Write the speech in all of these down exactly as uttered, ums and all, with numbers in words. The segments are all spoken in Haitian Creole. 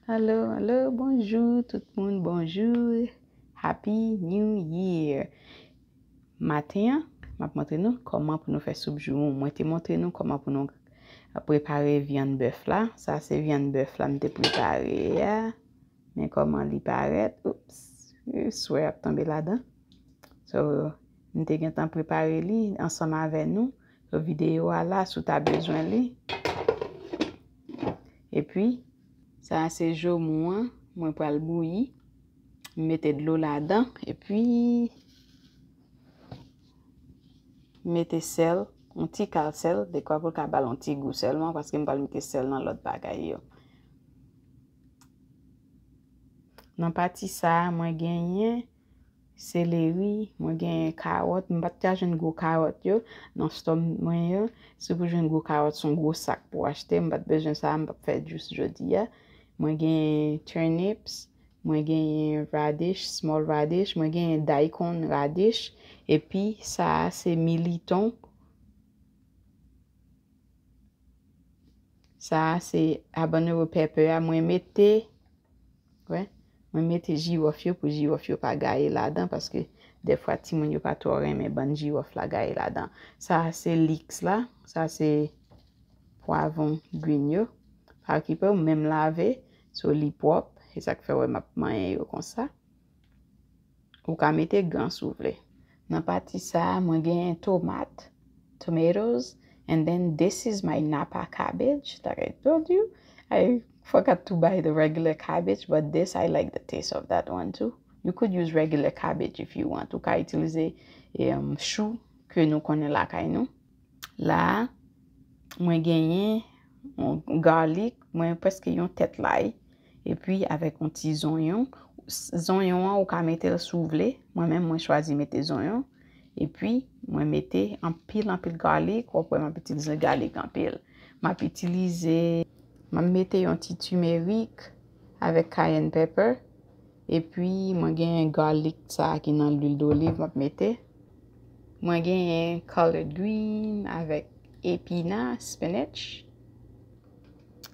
Alo, alo, bonjou tout moun, bonjou. Happy New Year. Maten an, m ap montre nou kòman pou nou fè soup joumou. Mwen te montre nou kòman pou nou prepare vyann bèf la. Sa se vyann bèf la m te prepare a. Men kòman li parèt. Oups, swè ap tonbe ladan. So, m te gentan prepare li ansanm avè nou. So, videyo a la, si w ta bezwen li. Epi, sa a se joumou an, mwen pral bouyi. M mete dlo ladan, epi m mete sèl, yon ti kal sèl, dekwa pou l ka ba l yon ti gou sèlman, paske m pral mete sèl nan lòt bagay yo. Nan pati sa a, mwen genyen seleri, mwen genyen kawòt. M pa t ka jwenn gwo kawòt yo nan stòk mwen yo. Si w pou jwenn gwo kawòt, se yon gwo sak pou w achte. M pa t bezwen sa, m p ap fè jous jodi a. Mwen genyen turnips, mwen genyen radish, small radish, mwen genyen daikon radish, epi sa a se militon. Sa a se habanero pepper a, mwen mete, wè, mwen mete jiwòf yo pou jiwòf yo pa gaye ladan, paske dèfwa timoun yo pa twò renmen bann jiwòf la gaye ladan. Sa a se leeks la, sa a se pwavwon green yo. Pa okipe w, menm lave, so li pwòp, e sa k fè w wè m ap manyen yo konsa. Ou ka mete gan si w vle. Nan pati sa a, mwen genyen tomat, tomatoes, and then this is my Napa cabbage that I told you. I forgot to buy the regular cabbage, but this, I like the taste of that one too. You could use regular cabbage if you want. Ou ka itilize, em, chou ke nou konnen lakay nou. La a, mwen genyen yon garlic, mwen prèske yon tèt lay, epi avèk yon ti zonyon. S-, zonyon an, ou ka mete l si w vle. Mwen menm, mwen chwazi mete zonyon. Epi, mwen mete anpil, anpil garlic. W ap wè m ap itilize garlic anpil. M ap itilize, m ap mete yon ti turmeric avèk cayenne pepper. Epi, mwen genyen garlic sa a ki nan lwil doliv m ap mete. Mwen genyen collard green avèk epina, spinach.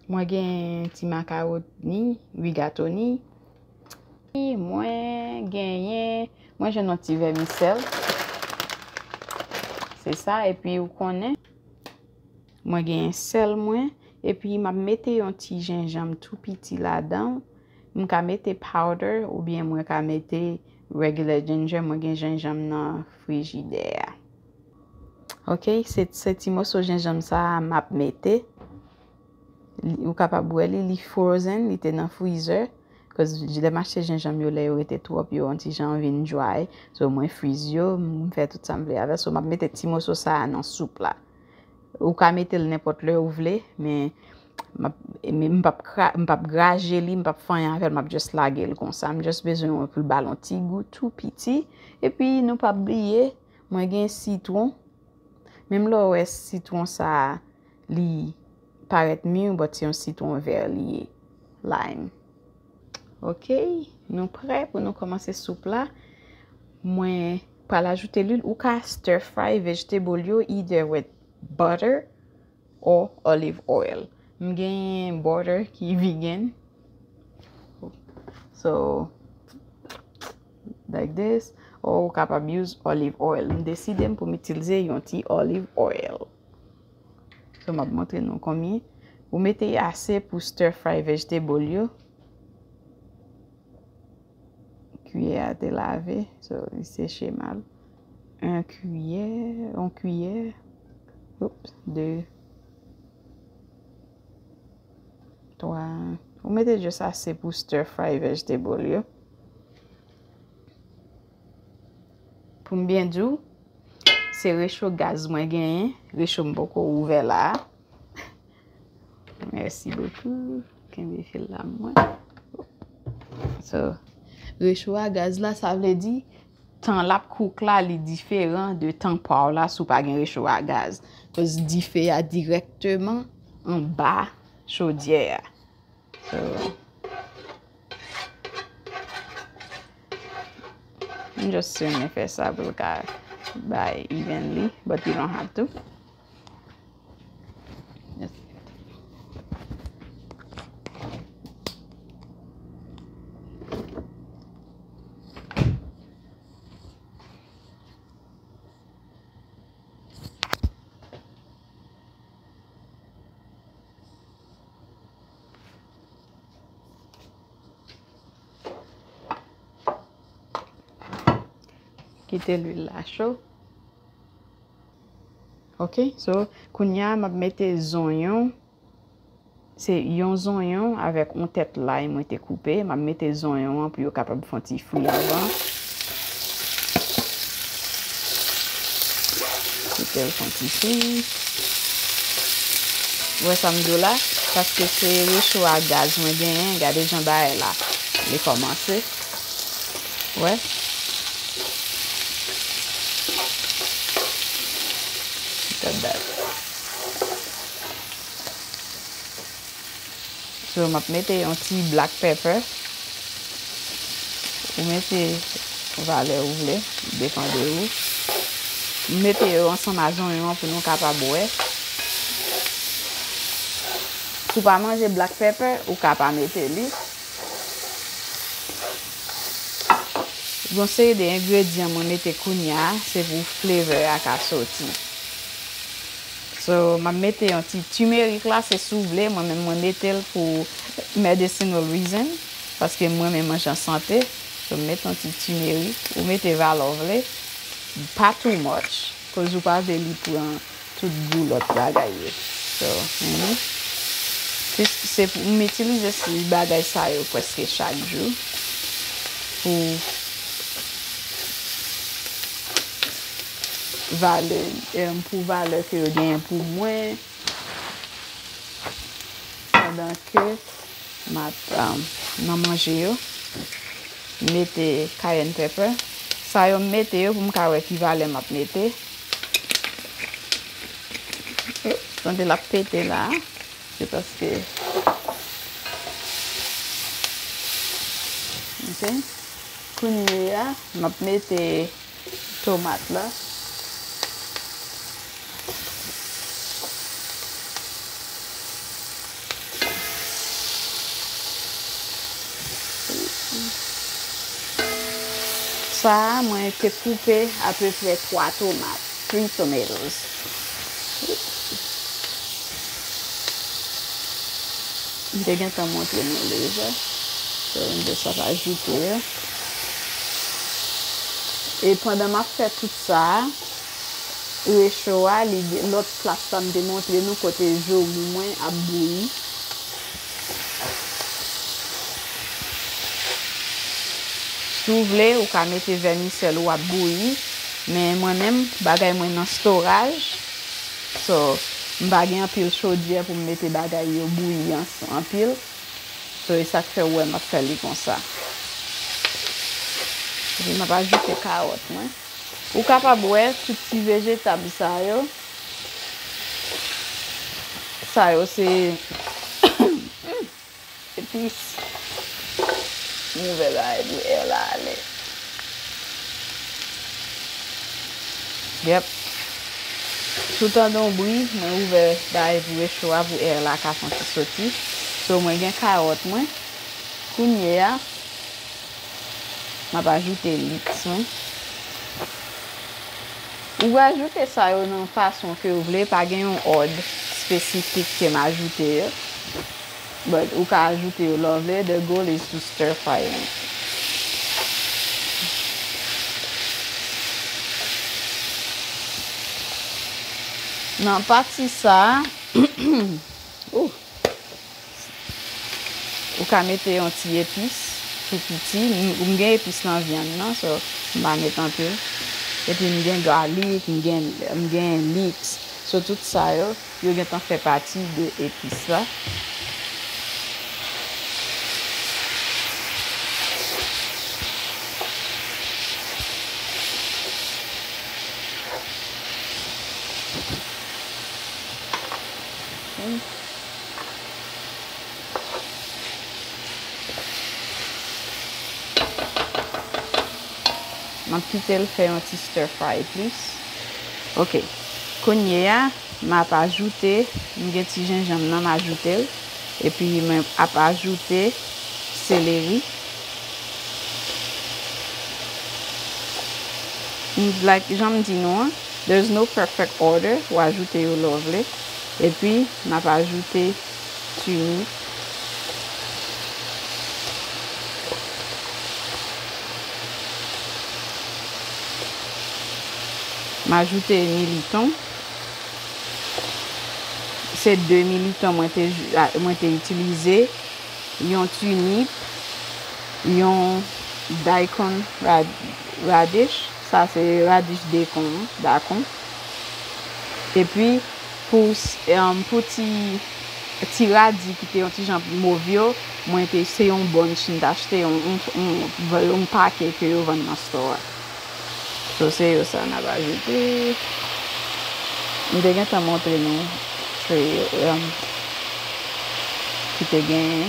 Mwen genyen ti makaroni, rigatoni. Mwen genyen, mwen jwenn yon ti vèmisèl. Se sa, epi ou konnen. Mwen genyen sèl mwen, epi m ap mete yon ti jenjanm tou piti ladan. M ka mete powder oubyen mwen ka mete regular ginger, mwen gen jenjanm nan frijidè a. Ok, se, se ti moso jenjanm sa a m ap mete. Li, ou kapab wè li, li frozen, li te nan freezer. Cause lè m achte jenjanm yo, lè yo rete twòp, yo yon ti jan vin dry. So, mwen freeze yo, m fè tout sa m vle avè. So, m ap mete ti moso sa a nan soup la. Ou ka mete l nenpòt lè ou vle, men m ap, men m p ap kra-, m p ap graje li, m p ap fè anyen avè l, m ap just lage l konsa. M just bezwen pou l ba l yon ti gou tou piti. Epi, nou p ap bliye, mwen gen sitwon. Menm lè w wè sitwon sa a, li parèt mi, but se yon sitwon vè li ye. Lime. Ok, nou prè pou nou kòmanse soup la. Mwen pral ajoute lwil. Ou ka stir fry vegetable yo either with butter or olive oil. M genyen butter ki vegan. So, like this. Or ou kapab use olive oil. M deside m pou m itilize yon ti olive oil. So, m ap montre nou konbyen. Ou mete ase pou stir fry vegetable yo. Kiyè a te lave, so, li seche mal. Yon kiyè, yon kiyè. Oups, de, twa. Ou mete just ase pou stir fry vegetable yo. Pou m byen di w, se recho gaz mwen genyen, recho m poko ouvè la a. Mèsi bokou. Kenbe fil la mwen. So, recho a gaz la, sa vle di, tan l ap cook la, li diferan de tan pa w la si w pa gen recho a gaz. Cause dife a dirèkteman anba chodyè a. So, m just renmen fè sa pou l ka bay evenly, but you don't have to. Just Kite lwil la cho. Ok, so, kounye a, m ap mete zonyon. Se yon zonyon avèk yon tèt lay mwen te koupe. M ap mete zonyon an pou yo kapab fè yon ti fri avan. Kite l fè yon ti fri. Ou wè sa m di w la? Paske se recho a gaz mwen genyen. Gade jan bagay la li kòmanse. Wè. Look at that. So, m ap mete yon ti black pepper. Ou mete valè ou vle, depann de ou. M mete yo ansanm a zonyon an pou nou kapab wè. Si w pa manje black pepper, ou ka pa mete li. Gon seri de engredyan mwen mete kounye a, se pou flavor a ka soti. So, m ap mete yon ti timerik la, se si w vle, mwen menm mwen mete l pou medicinal reason, paske m renmen manje an sante. So, m mete yon ti timerik, ou mete valè w vle, pa too much, koz ou pa vle li pran tout gou lòt bagay yo. So, mhm. Plis se pou m itilize si bagay sa yo prèske chak jou pou valè, em, pou valè ke yo genyen pou mwen. Pandan ke m ap, um, nan manje yo, m mete cayenne pepper. Sa yo m mete yo pou m ka wè ki valè m ap mete. Tande l ap pete la. Se paske, ok. Kounye a, m ap mete tomat la. Sa a, mwen te koupe apeprè twa tomat, three tomatoes. M te gentan montre nou deja. So, m just ap ajoute yo. E pandan m ap fè tout sa a, recho a, li gen lòt plas la m te montre nou kote jogou mwen ap bouyi. Si w vle, ou ka mete vèmisèl ou ap bouyi, men mwen menm, bagay mwen nan storaj. So, m pa gen anpil chodyè pou m mete bagay yo bouyi ans-, anpil. So, e sa k fè w wè m ap fè li konsa. Epi m ap ajoute kawòt mwen. Ou kapab wè tout ti vejetab sa yo. Sa yo se epis. M ouvè bagay pou è la ale. Yep. Si w tande yon bri, mwen ouvè bagay pou recho a pou è la ka fè yon ti soti. So, mwen gen kawòt mwen. Kounye a, m ap ajoute leeks mwen. Ou ajoute sa yo nan fason ke w vle, pa gen yon òd espesifik ke m ajoute yo. But ou ka ajoute yo lè w vle. The goal is to stir fry them. Nan pati sa a, ou ka mete yon ti epis tou piti. M, m gen epis nan vyann nan, so m pa met anpil. Epi m gen garlic, m gen, m gen leeks. So, tout sa yo, yo gentan fè pati de epis la. M ap kite l fè yon ti stir fry plis. Ok. Kounye a, m ap ajoute, m gen ti jenjanm nan, m ajoute l. Epi, m ap ajoute seleri. M, like, jan m di nou an, there's no perfect order pou ajoute yo lè w vle. Epi, m ap ajoute tini. M ajoute militon. Se de militon mwen te, mwen te itilize. Yon tunip, yon daikon rad-, radish. Sa se radish dekon, dakon. Epi, pou, s- um, pou ti, ti radi ki te yon ti jan mov yo, mwen te, se yon bunch m t achte, yon, yon, yon, yon pake ke yo vann nan store a. So, se yo sa n ap ajoute. M te gentan montre nou tray, um, ki te gen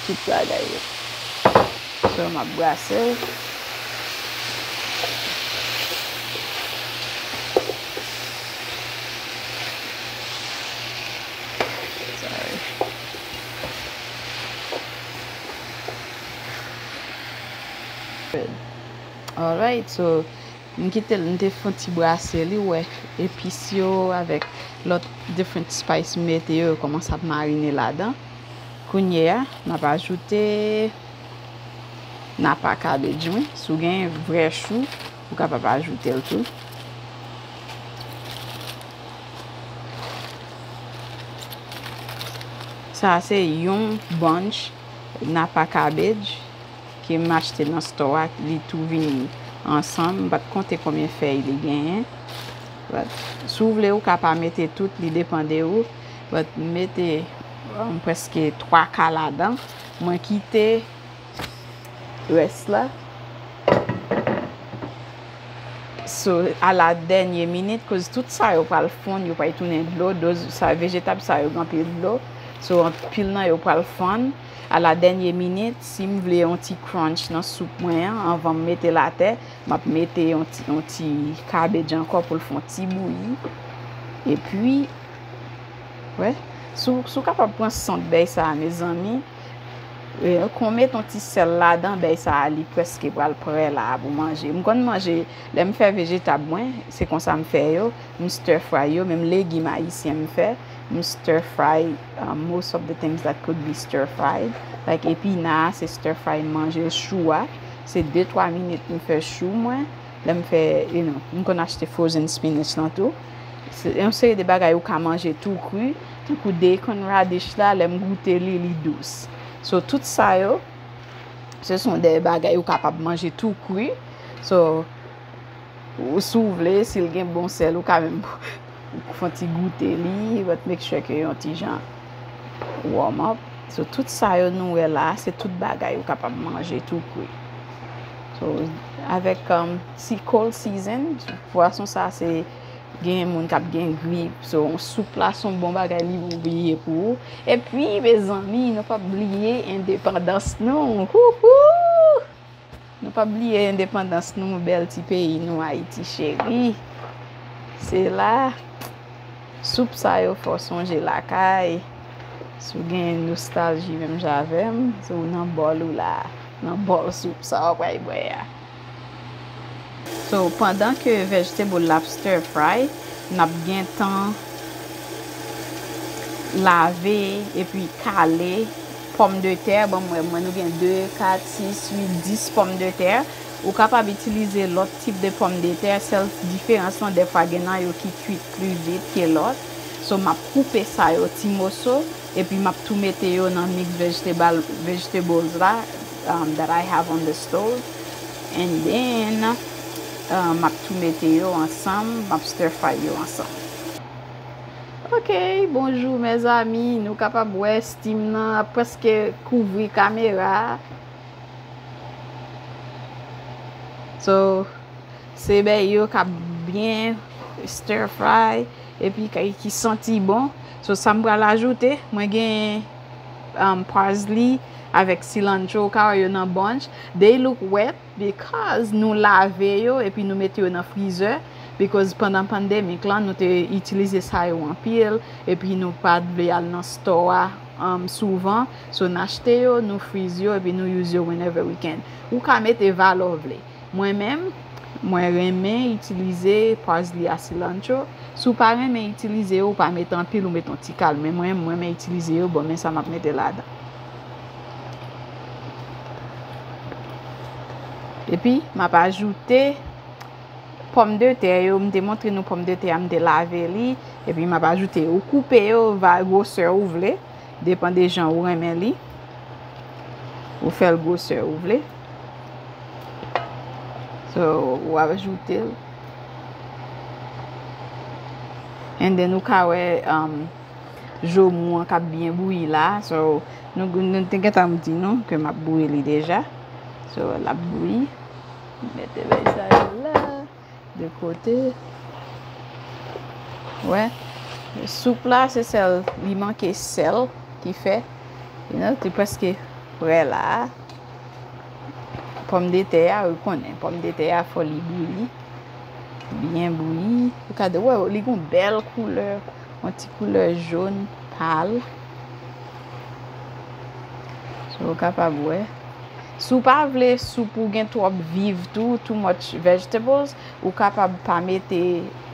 tout bagay yo. So, m ap brase l. Sorry. Alright, so, m kite l, m te fè yon ti brase li, ou wè, epis yo avèk lòt different spice m mete yo, yo kòmanse ap marine ladan. Kounye a, n ap ajoute napa cabbage, wi. Si w gen vrè chou, ou kapab ajoute l tou. Sa a se yon bunch napa cabbage ke m achte nan store a, li tou vini ansanm. M pa t konte konbyen fèy li genyen. But, si w vle, ou ka pa mete tout, li depann de ou. But, m mete, um, prèske twa ka ladan. Mwen kite rès la. So, a la dènye minit, koz tout sa yo pral fonn, yo pral tounen dlo, do sa, vejetab sa yo gen anpil dlo. So, anpil nan yo pral fonn. A la dènye minit, si m vle yon ti crunch nan soup mwen an, anvan m mete l atè, m ap mete yon ti, yon ti kabej ankò pou l fè yon ti bouyi. Epi, wè, si w, si w kapab pran sant bèy sa a, mezanmi, e, kon met yon ti sèl ladan, bèy sa a, li prèske pral prè la pou manje. M konn manje, lè m fè vejetab mwen, se konsa m fè yo. M stir fry yo, menm legim ayisyen m fè, m stir fry, um, most of the things that could be stir fried. Like epina, se stir fry m manje l, chou a, se de twa minit m fè chou mwen. Lè m fè, you know, m konn achte frozen spinach lan tou. Se yon seri de bagay ou ka manje tou kri, tankou daikon radish la, lè m goute li, li dous. So, tout sa yo, se son de bagay ou kapab manje tou kri. So, ou, si w vle, si l gen bon sèl, ou ka menm fè yon ti goute li, but make sure ke yon ti jan warm up. So, tout sa yo nou wè la, se tout bagay ou kapab manje tou kri. So, avèk, um, ti cold season, pwason sa se gen moun k ap gen grip. So, yon soup la se yon bon bagay, li bon bliye pou ou. Epi, mezanmi, nou p ap bliye endepandans nou. Houhou! Nou p ap bliye endepandans nou, bèl ti peyi nou, Ayiti cheri. Se la, soup sa yo fè w sonje lakay. Si w gen nostalji menm jan avè m, si w nan bòl ou la, nan bòl soup sa w pral bwè a. So, pandan ke vegetable la ap stir fry, n ap gentan lave epi kale pòmdetè. Ban m wè, mwen, nou gen de, kat, sis, uit, dis pòmdetè. Ou kapab itilize lòt tip de pòmdetè, sèl diferans lan, dèfwa gen nan yo ki kuit pli vit ke lòt. So, m ap koupe sa yo ti moso, epi m ap tou mete yo nan mix vegetable, vegetables la, um, that I have on the stove. And then, um, m ap tou mete yo ansanm, m ap stir fry yo ansanm. Ok, bonjou mezanmi, nou kapab wè steam nan ap prèske kouvri kamera a. So, se bèy yo k ap byen stir fry, epi ki, ki santi bon. So, sa m pral ajoute, mwen gen, um, parsley avèk cilantro, ou ka wè yo nan bunch. They look wet because nou lave yo epi nou mete yo nan freezer. Because pandan pandemic lan, nou te itilize sa yo anpil, epi nou pa t vle al nan store a, um, souvan. So, n achte yo, nou freeze yo, epi nou use yo whenever we can. Ou ka mete valè w vle. Mwen menm, mwen renmen itilize parsley a cilantro. Si w pa renmen itilize yo, ou pa met anpil, ou met yon ti kal. Men mwen, mwen renmen itilize yo, bon, men sa m ap mete ladan. Epi, m ap ajoute, Pòmdetè yo, m te montre nou pòmdetè a, m te lave li, epi m ap ajoute. Ou koupe yo va gwosè ou vle, depann de jan ou renmen li. Ou fè l gwosè ou vle. So, ou ajoute l. And then ou ka wè, um, jomou an k ap byen bouyi la. So, nou, nou te gentan di nou ke m ap bouyi li deja. So, l ap bouyi. Mete vèj sa yo la, de kote. Wè. Soup la, se sèl, li manke sèl ki fè. You know, li prèske prè la. Pòmdetè a, ou konnen, pòmdetè a fò li bouyi. Byen bouyi. Ou ka wè, li gon bèl koulè, yon ti koulè jòn pal. So, ou kapab wè. Si w pa vle soup ou gen twòp viv tou, too much vegetables, ou kapab pa mete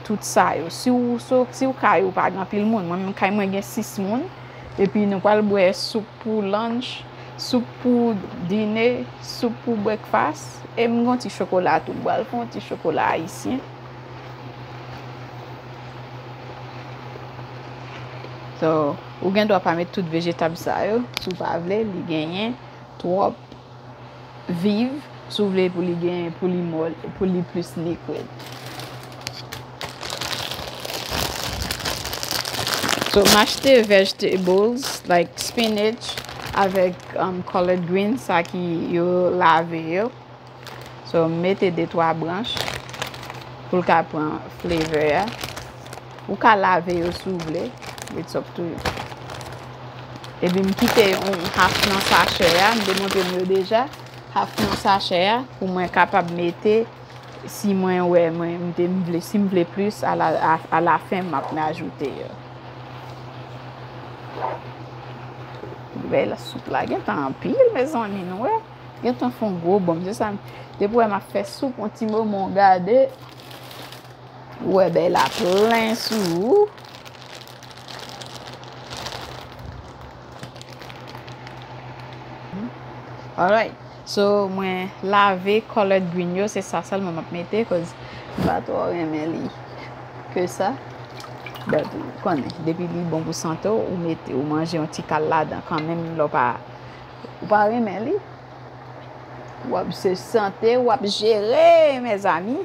tout sa yo. Si w, so, si w kay ou pa gen anpil moun, mwen menm kay mwen gen sis moun, epi nou pral bwè soup pou lunch, soup pou dine, soup pou breakfast, e m gen yon ti chokola tou. M pral fè yon ti chokola ayisyen. So, ou gen dwa pa met tout vejetab sa yo, si w pa vle, li genyen twòp viv, si w vle pou li gen, pou li mòl, pou li plis likid. So, m achte vegetables, like spinach, avèk, um, collard greens, sa ki yo lave yo. So, m mete de twa branch pou l ka pran flavor a. Ou ka lave yo si w vle. It's up to you. Epi m kite yon half nan sachè a, m te montre nou yo deja. Half nan sachè a pou mwen kapab mete si mwen wè mwen m te m vle, si m vle plis a la, a, a la fen m ap ajoute yo. Bèl soup la gentan anpil, mezanmi, nou wè. Gentan fè yon gwo bonm, se sa. Depi w wè m ap fè soup, yon ti moman w gade, ou wè bèy la plen sou ou. Alright. So, mwen lave collard green yo, se sa sèlman m ap mete, 'cause m pa twò renmen li ke sa. But, ou konnen, depi li bon pou sante w, ou mete, ou manje yon ti kal ladan kanmenm, lè w pa, ou pa renmen li. W ap se sante, w ap jere, mezanmi.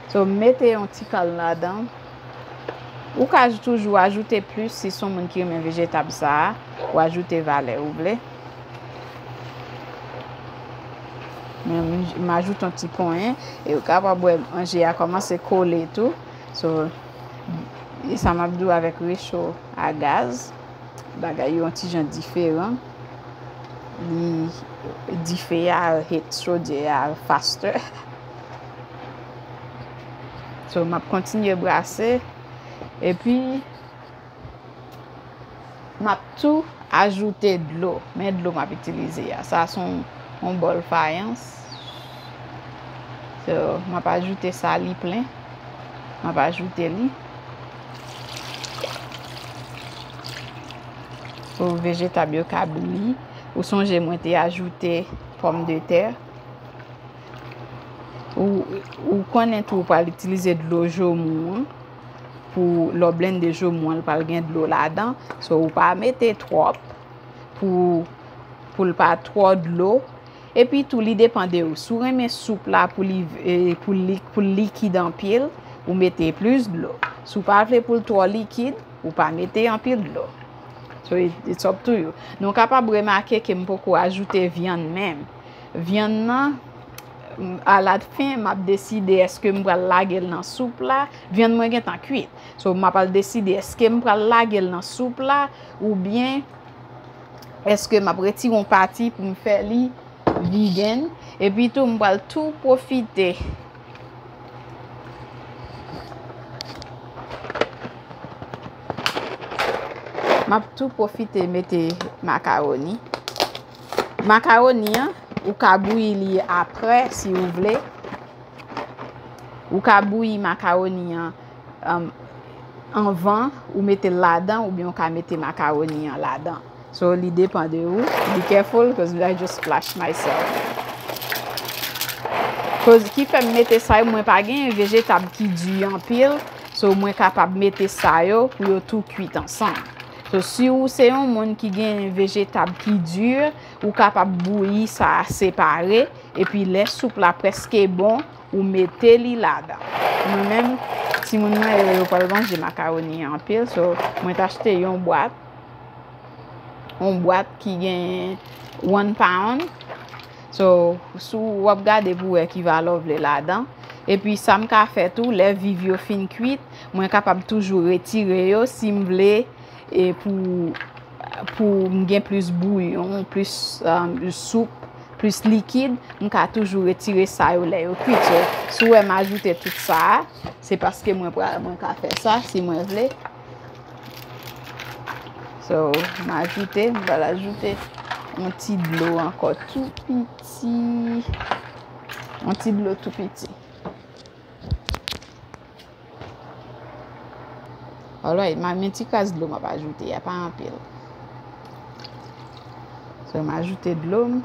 So, mete yon ti kal ladan. Ou ka aj-, toujou ajoute plis si se yon moun ki renmen vejetab sa a. Ou ajoute valè ou vle. Men, m, m ajoute yon ti ponyen. E ou kapab wè manje a kòmanse kole tou. So, e sa m ap di w avèk recho a gaz. Bagay yo yon ti jan diferan. Li, dife a hit chodyè a faster. So, m ap kontinye brase. Epi, m ap tou ajoute dlo. Men dlo m ap itilize a. Sa se yon, yon bòl fayans. So, m ap ajoute sa, li plen. M ap ajoute li. Pou vejetab yo ka bouyi. Ou sonje mwen te ajoute pòmdetè. Ou, ou konnen tou ou pral itilize dlo jomou an. Pou lè w blende jomou an, li pral gen dlo ladan. So, ou pa mete twòp pou, pou l pa twò dlo. Epi tou, li depann de ou. Si w renmen soup la pou li, e, pou li, pou l likid anpil, ou mete plis dlo. Si w pa vle pou l twò likid, ou pa mete anpil dlo. So, it, it's up to you. Nou kapab remake ke m poko ajoute vyann menm. Vyann nan, m, alafen, m ap deside èske m pral lage l nan soup la. Vyann mwen gentan kwit. So, m ap al deside èske m pral lage l nan soup la oubyen èske m ap retire yon pati pou m fè li vegan. Epi tou, m pral tou pwofite. M ap tou pwofite mete makawoni. Makawoni an, ou ka bouyi li apre si ou vle. Ou ka bouyi makawoni an, um, anvan ou mete l ladan, oubyen ou ka mete makawoni an ladan. So, li depann de ou. Be careful, 'cause I just splash myself. Koz ki fè m mete sa yo, mwen pa gen vejetab ki di anpil, so mwen kapab mete sa yo pou yo tou kwit ansanm. So, si ou se yon moun ki gen vejetab ki di, ou kapab bouyi sa a separe, epi lè soup la prèske bon, ou mete li ladan. Mwen menm, timoun mwen yo, yo pral manje makawoni an anpil, so mwen t achte yon bwat, yon bwat ki gen one pound. So, si w ap gade pou wè ki valè w vle ladan. Epi sa m ka fè tou, lè viv yo fin kwit, mwen kapab toujou retire yo si m vle, e pou, pou m gen plis bouyon, plis, um, soup, plis likid, m ka toujou retire sa yo lè yo kwit. So, si w wè m ajoute tout sa a, se paske mwen pral, mwen ka fè sa si mwen vle. So, m ajoute, m pral ajoute yon ti dlo ankò tou piti. Yon ti dlo tou piti. Alright, m a, men ti kras dlo m ap ajoute a, pa anpil. So, m ajoute dlo m.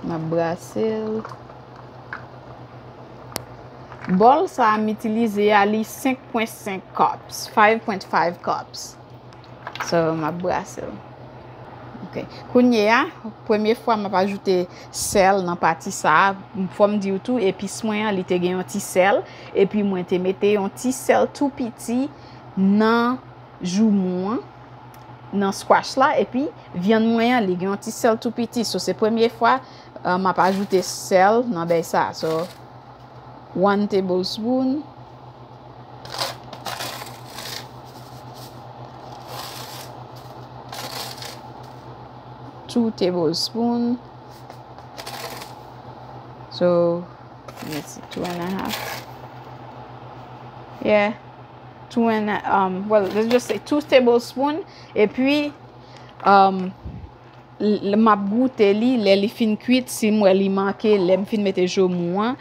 M ap brase l. Bòl sa a m itilize a, li senk pwen senk cups, five point five cups. So, m ap brase l. Ok. Kounye a, premye fwa m ap ajoute sèl nan pati sa a. Fò m di w tou, epis mwen an, li te gen yon ti sèl. Epi mwen te mete yon ti sèl tou piti nan joumou an, nan squash la. Epi vyann mwen an, li gen yon ti sèl tou piti. So, se premye fwa, uh, m ap ajoute sèl nan bèy sa a. So, one tablespoon. Two tablespoon. So, let's see, two and a half. Yeah. Two and a, um, well, let's just say two tablespoon. Epi, um, l-, l-, m ap goute li, lè li fin kwit, si m wè li manke, lè m fin mete joumou an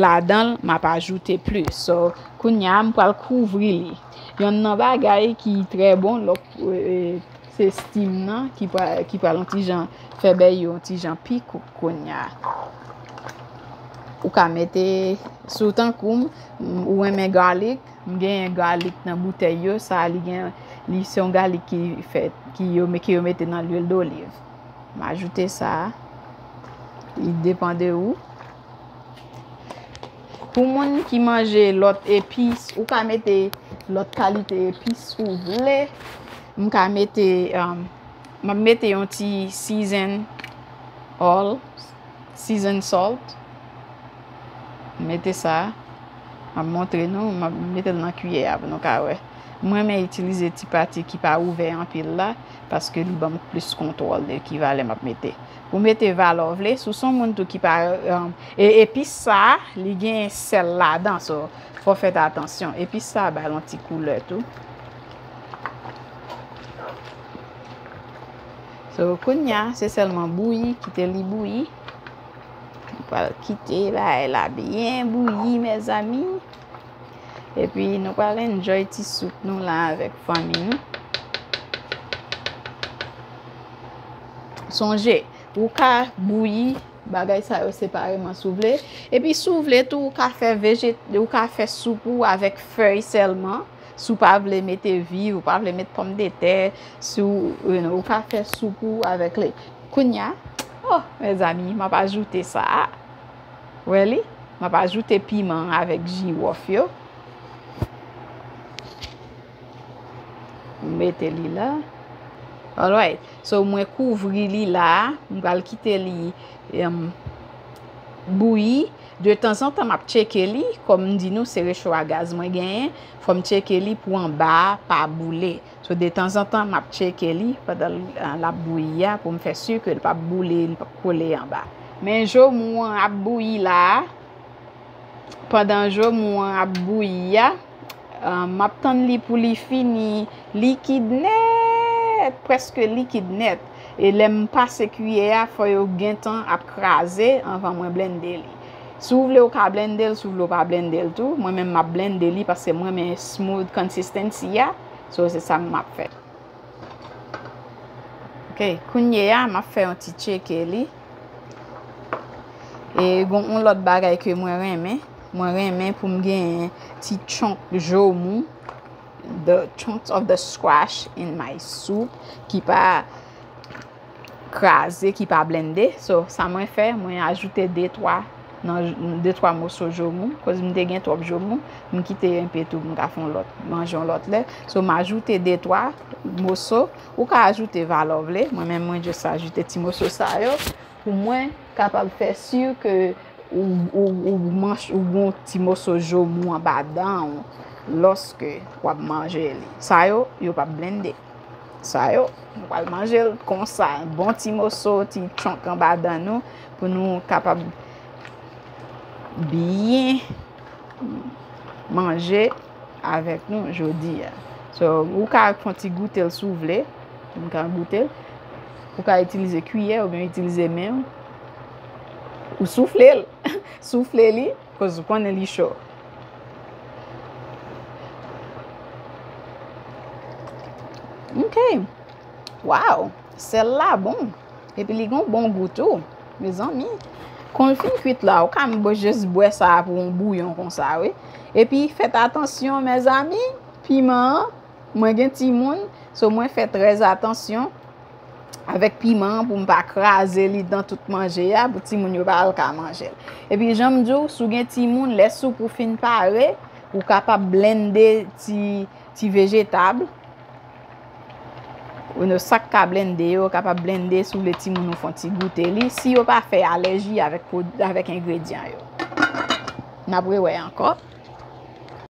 ladan l, m ap ajoute plis. So, kounye a, m pral kouvri li. Yonn nan bagay ki trè bon, lè w, e, se steam nan ki pral, ki pral yon ti jan fè bèy yo yon ti jan pi kout kounye a. Ou ka mete, si w tankou m, ou renmen garlic, m genyen garlic nan boutèy yo, sa a li gen, li se yon garlic ki fèt, ki yo, ki yo mete nan lwil doliv. M ajoute sa a. Li depann de ou. Pou moun ki manje lòt epis, ou ka mete lòt kalite epis ou vle. M ka mete, um, m ap mete yon ti season all, season salt. Mete sa. M ap montre nou, m ap mete l nan kiyè a pou nou ka wè. Mwen renmen itilize ti pati ki pa ouvè anpil la, paske li ban m plis kontwòl de ki valè m ap mete. Ou mete valè w vle, si w se yon moun tou ki pa, um, e, epis sa, li gen sèl ladan, so, fò w fè atansyon. Epis sa ba l yon ti koulè tou. So, kounye a, se sèlman bouyi, kite li bouyi. Nou pral kite bagay la byen bouyi, mezanmi. Epi, nou pral enjoy ti soup nou la avèk fanmi nou. Sonje, ou ka bouyi bagay sa yo separeman si w vle. Epi, si w vle tou, ou ka fè veje-, ou ka fè soup ou avèk fèy sèlman. Si w pa vle mete viv, ou pa vle met pòmdetè, si w, you know, ou ka fè soup ou avèk li. Kounye a, oh, mezanmi, m ap ajoute sa a. Wè li? M ap ajoute piman an avèk jiwòf yo. M mete li la. Alright. So, mwen kouvri li la. M pral kite li, em, bouyi. De tanzantan, m ap tcheke li. Kòm m di nou, se recho a gaz mwen genyen. Fò m tcheke li pou anba a pa boule. So, de tanzantan, m ap tcheke li pandan l, l ap bouyi a pou m fè si ke l p ap boule, li p ap kole anba. Men joumou an ap bouyi la a. Pandan joumou an ap bouyi a, ah, m ap tann li pou li fini likid nèt, prèske likid nèt. E lè m pase kiyè a, fò yo gentan ap kraze anvan mwen blende li. Si w vle, ou ka blende l, si w vle, ou pa blende l tou. Mwen menm, m ap blende li paske m renmen smooth consistency a. So, se sa m ap fè. Ok, kounye a, m ap fè yon ti tcheke li. E gon yon lòt bagay ke mwen renmen. Mwen renmen pou m genyen ti chunk joumou, the chunks of the squash in my soup, ki pa kraze, ki pa blende. So, sa mwen fè, mwen ajoute de twa nan de twa moso joumou, koz m te gen twòp joumou, m kite enpe tou, m ka fè yon lòt, manje yon lòt lè. So, m ajoute de twa moso. Ou ka ajoute valè w vle, mwen menm mwen just ajoute ti moso sa yo pou mwen kapab fè si ke ou, ou, ou manch, ou gon ti moso joumou anba dan w lòske w ap manje li. Sa yo, yo p ap blende. Sa yo, nou pral manje l konsa, bon ti moso, ti chunk anba dan nou, pou nou kapab byen manje avèk nou jodi a. So, ou ka fè yon ti goute l si w vle. Ou ka goute l. Ou ka itilize kiyè oubyen itilize men w. Ou soufle l. Soufle li, koz ou konnen li cho. Ok. Wow! Sèl la bon. Epi li gon bon gou tou. Mezanmi. Kon l fin kwit la, ou ka m bo-, just bwè sa pou yon bouyon konsa, wi. Epi fèt atansyon, mezanmi, piman an, mwen gen timoun, so mwen fè trè atansyon avèk piman an pou m pa kraze li dan tout manje a, pou timoun yo pa al ka manje l. Epi jan m di w, si w gen timoun, lè soup ou fin pare, ou kapab blende ti, ti vejetab. Ou no sa k ka blende yo, kapab blende si w vle timoun ou fè yon ti goute li, si yo pa fè alèji avèk pwod-, avèk engredyan yo. N ap rewè ankò.